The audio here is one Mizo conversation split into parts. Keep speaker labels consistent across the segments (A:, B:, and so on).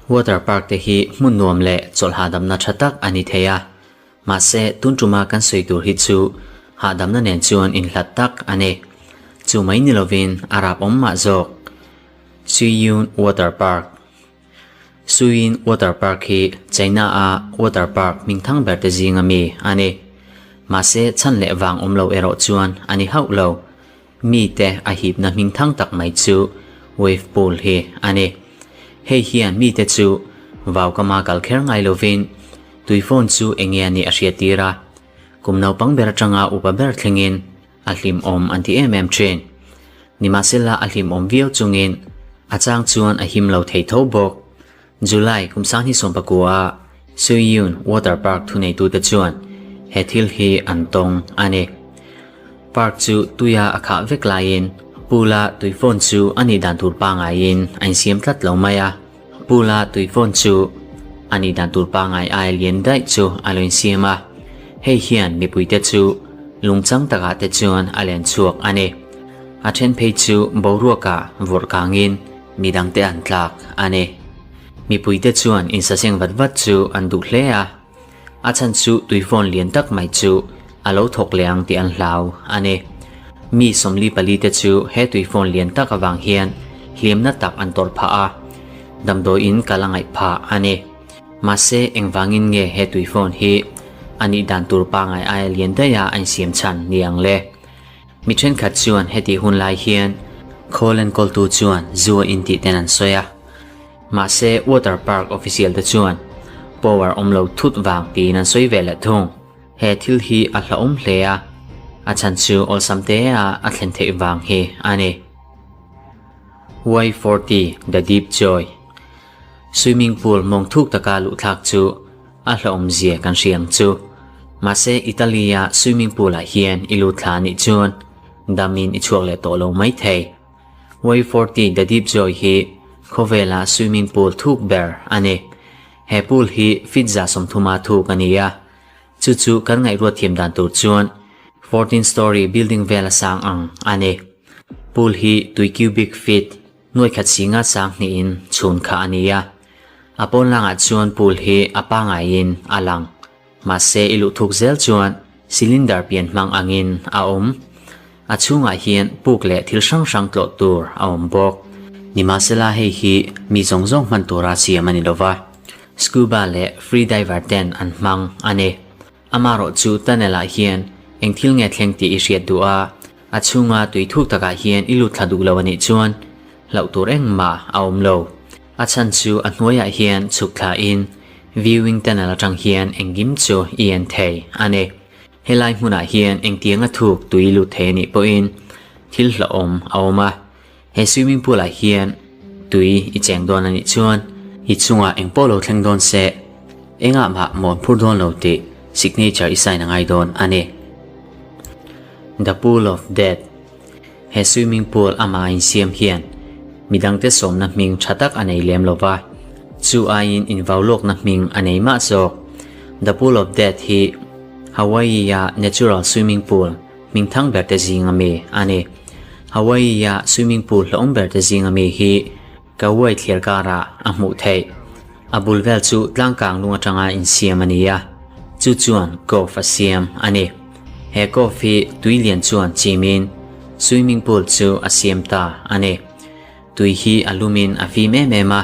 A: Water park te hi hmun nuam leh chawlh hahdamna tha tak a ni thei a, mahse tun tuma kan sawi tur hi chu hahdamna nen chuan inhlat tak a ni. Chu mai ni lovin a rap awm mah zawk. Suiyun Water Park Suiyun Water Park hi China a water park hmingthang ber te zinga mi a ni. Mahse chhan leh vang awm lo erawh chuan a ni hauh lo. Mite a hipna hmingthang tak mai chu wave pool hi a ni. Hei hian mite chu vaukama kal kher ngai lovin tui phone chu enge a nih a hriattir a, kum naupang ber atanga upa ber thlengin a hlimawm an ti em em thin. Nimahsela a hlimawm viau chungin a chang chuan a him lo thei tho bawk. July kum sanghnih sawmpakua ah Suiyun Water Park thuneitute chuan he thil hi an tawng a ni. Park chu tuia a khah vek laiin pool-a tui fawn chu a nih dan tur pangaiin a insiam tlat lo mai a. Pool-a tui fawn chu a nih dan tur pangai aia lian daih chu a lo insiam a. Hei hian mipuite chu lungchang takah te chuan a len chhuak a ni. A then phei chu boruakah vawrh kangin Midangte an tlak a ni. Mipuite chuan insaseng vat vat chu an duh hle a, a chhan chu tuifawn lian tak mai chu a lo thawk leh ang tih an hlau a ni. Mi 44 te chu he tuifawn lian tak avang hian hliamna tak an tawrh phah a, damdawiin kal a ngaih phah a ni. Mahse, engvangin nge he tuifawn hi a nih dan tur pangai aia lian daiha a insiam chhan ni ang le? Mi thenkhat chuan hetih hun lai hian khawl enkawltu chuan zu a intih ten an sawi a. Mahse water park official te chuan power awm lo thut vang tiin an sawi ve leh thung. He thil hi a hlauhawm hle a, a chhan chu awlsam te a a thlen theih vang hi a ni. Y40 The Deep Joy Swimming pool mawng thuk taka luhthlak chu A hlauhawmzia kan hria ang chu. Mahse Italy-a swimming pool-ah hian i lut thla anih chuan damin i chhuak leh tawh lo mai thei. Y40 The Deep Joy hi khawvela swimming pool thuk ber a ni. He pool hi feet 30 thuk a ni a, chu chu kan ngaihruat thiam dan tur chuan 14 storey building vela sang ang a ni. Pool hi tui cubic feet Nuai khat singa sang hnihin chhun kha a ni a, a pawn langah chuan pool hi a pangaiin a lang. Mahse i luh thuk zel chuan cylinder pian hmang angin a awm. A chhungah hian puk leh thil hrang hrang tlawh tur a awm bawk. Nimahsela hei hi mi zawng zawng hman tura siam a ni lova, scuba leh free diver ten an hmang a ni. Amarawhchu tunnel ah hian eng thil nge thleng tih i hriat duh a, A chhunga tui thuk takah hian i lut thla duh lo a nih chuan hlauh tur engmah a awm lo. A chhan chu a hnuaiah hian chhuk thlain viewing tunnel atang hian engkim chu i en thei a ni. Helai hmunah hian engtianga thuk tui lut thei a nih pawhin thil hlauhawm a awm a. He swimming pool ah hian tui i cheng dawn a nih chuan i chungah eng pawh lo thleng dawn se engah mah mawn phur dawn lo tih signature i sign a ngai dawn a ni. The Pool of Death He swimming pool amah a insiam hian midangte sawmna hming tha tak a nei lem lo va, chu aiin invaulawkna hming a nei mah zawk. The Pool of Death hi Hawaii-a natural swimming pool hmingthang berte zinga mi a ni. Hawaii-a swimming pool hlauhawm berte zinga mi hi Kauai thliar karah a hmuh theih. A bul vel chu tlangkang lung atanga insiam a ni a, chu chuan cove a siam a ni. He cove hi tui lian chuan chimin swimming pool chu a siam ta a ni. Tui hi a lumin a fim em em a,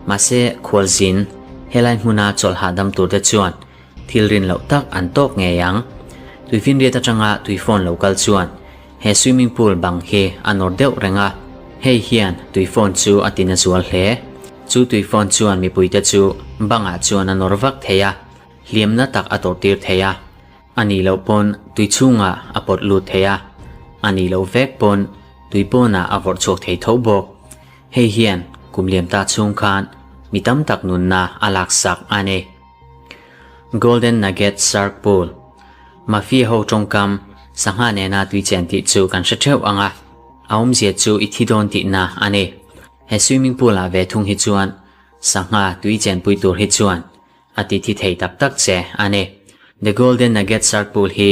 A: mahse khualzin helai hmuna chawlh hahdam turte chuan thil rin loh tak an tawk ngei ang. Tuifinriat atanga tui phone lo kal chuan He swimming pool bang hi a nawr deuh reng a, hei hian tui phone chu a tina zual hle. Chu tui phone chuan mipuite chu bangah chuan a nawr vak thei a, hliamna tak a tawrhtir thei a. A nih loh pawn tui chhungah a pawt lut thei a, a nih loh vek pawn tui pawnah a vawrh chhuak thei tho bawk. Hei hian kum liam ta chhung khan mi tam tak nunna a laksak a ni. Golden Nugget Shark Pool Mafia ho tawngkam sangha nena tui chen tih chu kan hre theuh ang a, a awmzia chu i thi dawn tihna a ni. He swimming pool ah ve thung hi chuan sangha tui chenpui tur hi chuan a ti thi thei tak tak che a ni. The Golden Nugget Shark Pool hi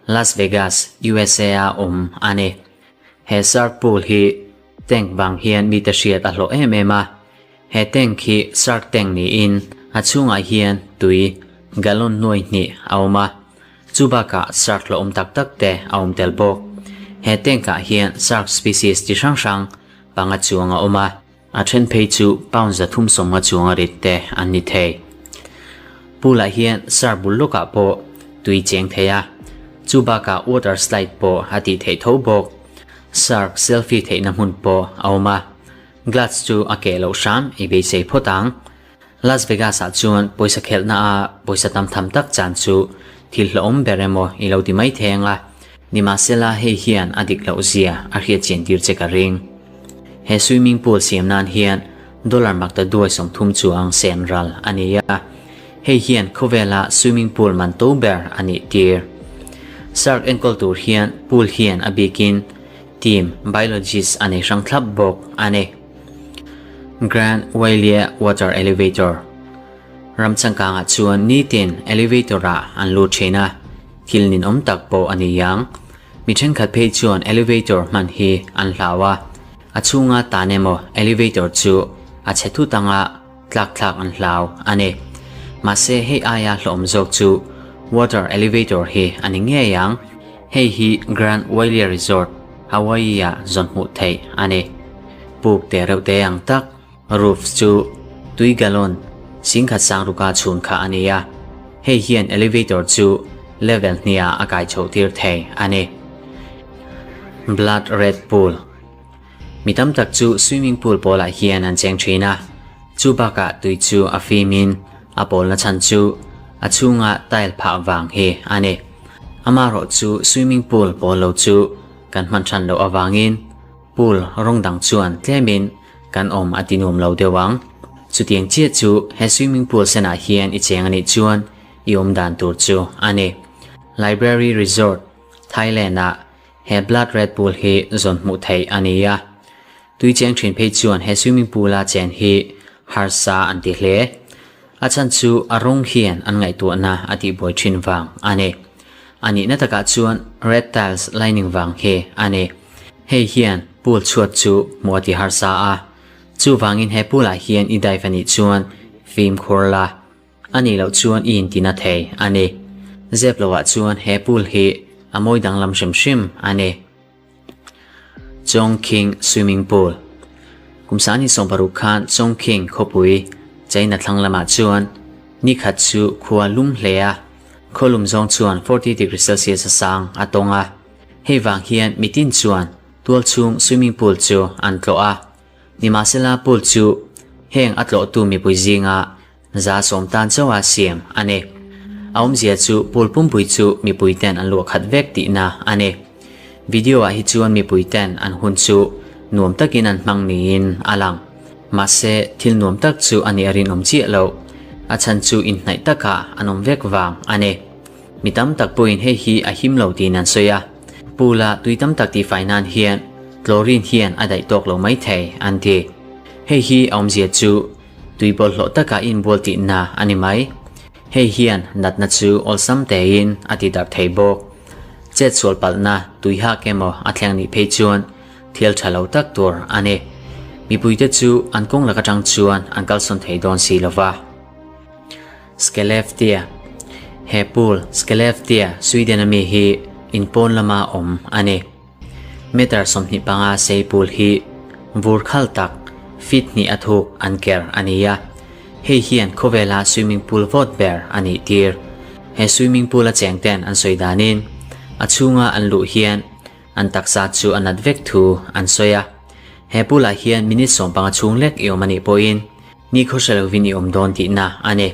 A: Las Vegas, USA a awm a ni. He shark pool hi. Tank vang hian mite hriat a hlawh em em a. He tank hi shark tank niin a chhungah hian tui gallon nuai hnih a awm a. Chu bakah shark hlawhawm tak tak te a awm tel bawk. He tank ah hian shark species chi hrang hrang panga chuang a awm a. A then phei chu pound 350 chuanga rit te an ni thei. Pool ah hian shark bul lawkah pawh tui cheng thei a, chu bakah water slide pawh a tih theih tho bawk. Shark selfie theihna hmun pawh a awm a, glass chu a keh loh hram i beisei phawt ang. Las Vegas ah chuan pawisa khelhna a pawisa tam tham tak chan chu thil hlauhawm ber emaw i lo ti mai thei ang a, nimahsela hei hian a dik loh zia a hriat chian tir che ka ring. He swimming pool siam nan hian dollar makta duai 30 chuang sen ral a ni a, hei hian khawvela swimming pool man to ber a nih tir. Shark enkawl tur hian pool hian a bikin team biologist a nei hrang thlap bawk a ni. Grand Wailea Water Elevator Ram changkangah chuan nitin elevator-ah an lut thin a, thil ninawm tak pawh a ni ang. Mi thenkhat phei chuan elevator hman hi an hlau a, a chhunga tan emaw elevator chu a chhe thut anga tlak thlak an hlau a ni. Mahse hei aia hlawhawm zawk chu water elevator hi a ni ngei ang. Hei hi Grand Wailea Resort, Hawaii-ah zawn hmuh theih a ni. Puk te reuh te ang tak roof chu tui gallon 10,000 sang ruka chhun kha a ni a, hei hian elevator chu level hniah a kai chhoh tir thei a ni. Blood Red Pool Mi tam tak chu swimming pool pawlah hian an cheng thin a, chu bakah tui chu a fimin a pawlna chhan chu a chhunga tile phah vang hi a ni. Amaherawh chu swimming pool pawl lo chu kan hman than loh avangin pool rawng dang chuan tlemin kan awm a ti nuam lo deuh ang. Chutiang chiah chu he swimming pool senah hian i cheng a nih chuan i awm dan tur chu a ni. Library Resort, Thailand-ah he Blood Red Pool hi zawn hmuh theih a ni a. Tui cheng thin phei chuan he swimming pool-a chen hi harsa an ti hle. A chhan chu a rawng hian an ngaihtuahna a tihbuai thin vang a ni. A nihna takah chuan red tiles lining vang hi a ni. Hei hian pool chhuat chu hmuh a ti harsa a. Chuvangin he pool-ah hian i dive a nih chuan fimkhur la. A nih loh chuan i intina thei a ni. Zep loah chuan he pool hi a mawi danglam hrim hrim a ni. Chongqing Swimming Pool Kum sani 60 khan Chongqing khawpui China thlang lamah chuan ni khat chu khua lum hle a, khaw lum zawng chuan 40 degree Celsius a sang a tawng a. Hei vang hian mitin chuan tual chhung swimming pool chu an tlawh a. Nimahsela pool chu heng a tlawhtu mipui zinga 10% tan chauha siam a ni. A awmzia chu pool pumpui chu mipui ten an luah khat vek tihna a ni. Video ah hi chuan mipui ten an hun chu nuam takin an hmang niin a lang. Mahse thil nuam tak chu a nih a rinawm chiah loh. A chhan chu inhnaih takah an awm vek vang a ni. Mi tam tak pawhin hei hi a him lo tiin an sawi a. Pool a tui tam tak tihfai nan hian chlorine hian a daih tawk lo mai thei an ti. Hei hi a awmzia chu tui bawlhhlawh taka inbual tihna a ni mai. Hei hian natna chu awlsam tein a ti darh thei bawk. Chet sual palhna tui hak emaw a thleng nih phei chuan thil tha lo tak tur a ni. Mipuite chu an kawng lak atang chuan an kalsawn thei dawn si lova. Skellefteå He pool Skellefteå, Sweden a mi hi in pawn lama awm a ni. Meter 25 sei pool hi vur khal tak feet hnih a thuk an ker a ni a. Hei hian khawvela swimming pool vawt ber a nih tir. He swimming pool a cheng ten an sawi danin a chhunga an luh hian an taksa chu a nat vek thu an sawi a. He pool ah hian minute 15 chhung lek i awm a nih pawhin ni khaw hre lovin i awm dawn tihna a ni.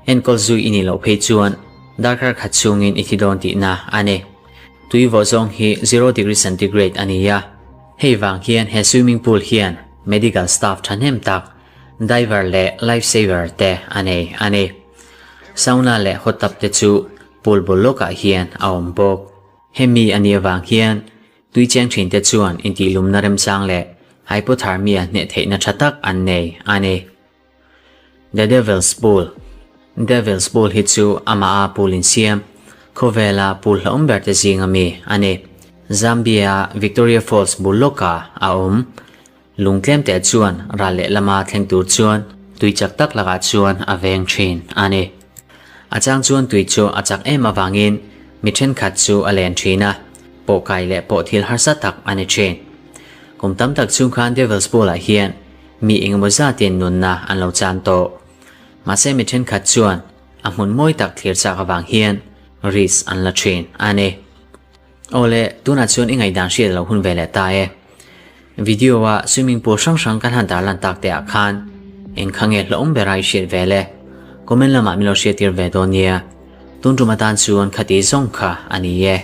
A: Enkawl zui i nih loh phei chuan darkar khat chhungin i thi dawn tihna a ni. Tui vawh zawng hi zero degree centigrade a ni a. Hei vang hian he swimming pool hian medical staff thahnem tak, diver leh life saver te a nei a ni. Sauna leh hot tub te chu pool bul lawkah hian a awm bawk. Hemi a nih avang hian tui cheng thin te chuan intihlumna remchang leh hypothermia hneh theihna tha tak an nei a ni. The Devil's Pool Devil's Pool hi chu amah a pool insiam, khawvela pool hlauhawm ber te zinga mi a ni. Zambia Victoria Falls bul lawkah a awm. Lung tlem te chuan ral leh lama thleng tur chuan tui chak tak lakah chuan a veng thin a ni. A chang chuan tui chu a chak em avangin mi thenkhat chu a len thin a, pawh kai leh pawh thil harsa tak a ni thin. Kum tam tak chhung khan Devil's Pool-ah hian mi engemaw zatin nunna an lo chan tawh. Mahse mi thenkhat chuan a hmun mawi tak thlir chak avang hian risk an la thin a ni. Awle, tunah chuan i ngaihdan hriat lo hun ve leh ta e. Video a swimming pool hrang hrang kan han tarlan tak te ah khan eng kha nge hlawm bera i hriat ve le? Comment lamah min lo hriattir ve dawn nia. Tun tum atan chuan khati zawng kha a ni e.